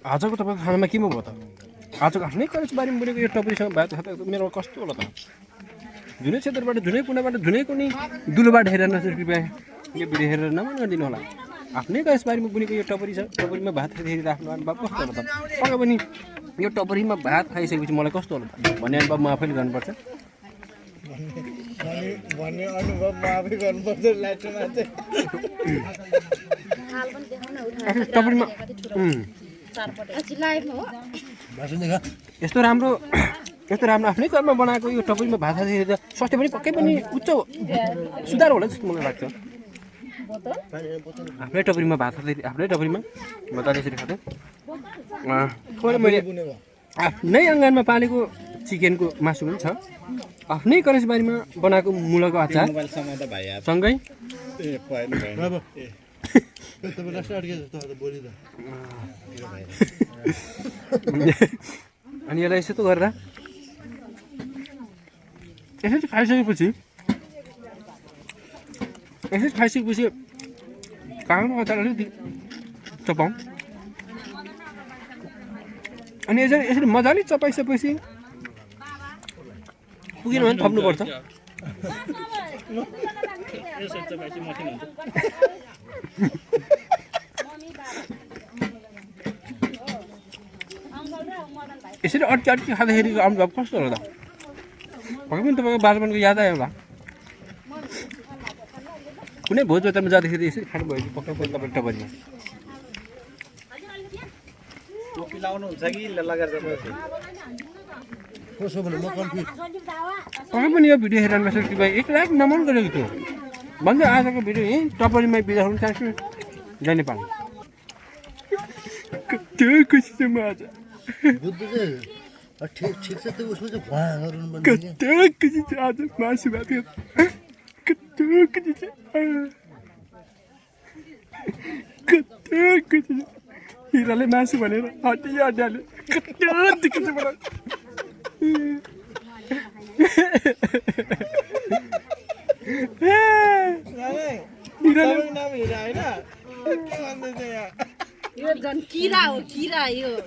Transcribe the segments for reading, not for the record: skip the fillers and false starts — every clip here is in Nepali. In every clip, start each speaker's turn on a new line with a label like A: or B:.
A: आजको तपाईँको खानामा के भयो त आजको आफ्नै कलेज बारेमा बोलेको यो टपरीसँग भात खाँदा मेरो कस्तो होला त जुनै क्षेत्रबाट जुनै कुनाबाट जुनै कुनै दुलोबाट हेरेर नसक्ने कृपया यो भिडियो हेरेर नमानिदिनु होला आफ्नै कलेज बारेमा बोलेको यो टपरी छ टपरीमा भात खाइदिएर आफ्नो बाबु कस्तो होला त पक्कै पनि यो टपरीमा भात खाइसकेपछि मलाई कस्तो होला भन्ने अनुभव म आफैले गर्नुपर्छ
B: भन्ने अनुभव म आफै गर्नुपर्छ लाइटमा चाहिँ
A: टपरीमा यस्तो राम्रो आफ्नै घरमा बनाएको यो टपरीमा भात खाँदाखेरि त स्वास्थ्य पनि पक्कै पनि उच्च सुधार होला जस्तो मलाई लाग्छ आफ्नै टपरीमा भात खाँदाखेरि आफ्नै टपरीमा मजाले यसरी खाँदै मैले आफ्नै आँगनमा पालेको चिकनको मासु पनि छ आफ्नै कलेजबारीमा बनाएको मुलाको अचार सँगै अनि यसलाई यसो गरेर यसरी खाइसकेपछि काँक्रो अचार अलिकति चपाउँ अनि यसरी मजाले चपाइसकेपछि पुगेन भने थप्नुपर्छ यसरी अड्की खाँदाखेरि अनुभव कस्तो होला त पक्कै पनि तपाईँको बालपनको याद आयो होला कुनै भोज भातमा जाँदाखेरि यसरी खानुभयो कि पक्कै पनि तपाईँ टपरीमा
B: टोपी लाउनुहुन्छ कि लगाएर जानुहुन्छ
A: पक्कै पनि यो भिडियो हेरेर नसक्ने भाइ 1 लाख नमन गरेको थियो भन्दै आजको भिडियो यहीँ टपरीमै बिदा हुन चाहन्छु जय नेपाल कस्तो खुसी छु म आज
B: ठिक छ त्यो उसमा चाहिँ भुवाहरू
A: कस्तो खुसी छु आज मासु भात कस्तो खुसी छु कस्तो खुसी छु हिराले मासु भनेर हटिहाल्यो कस्तो दुःख छ मलाई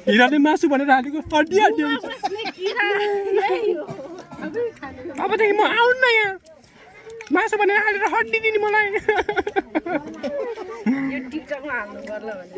A: हिराले मासु भनेर हालेको हटिहाल्यो अबदेखि म आउन्न यहाँ मासु भनेर हालेर हटिदिने मलाई
C: यो टिकटकमा हाल्नु पर्ला भने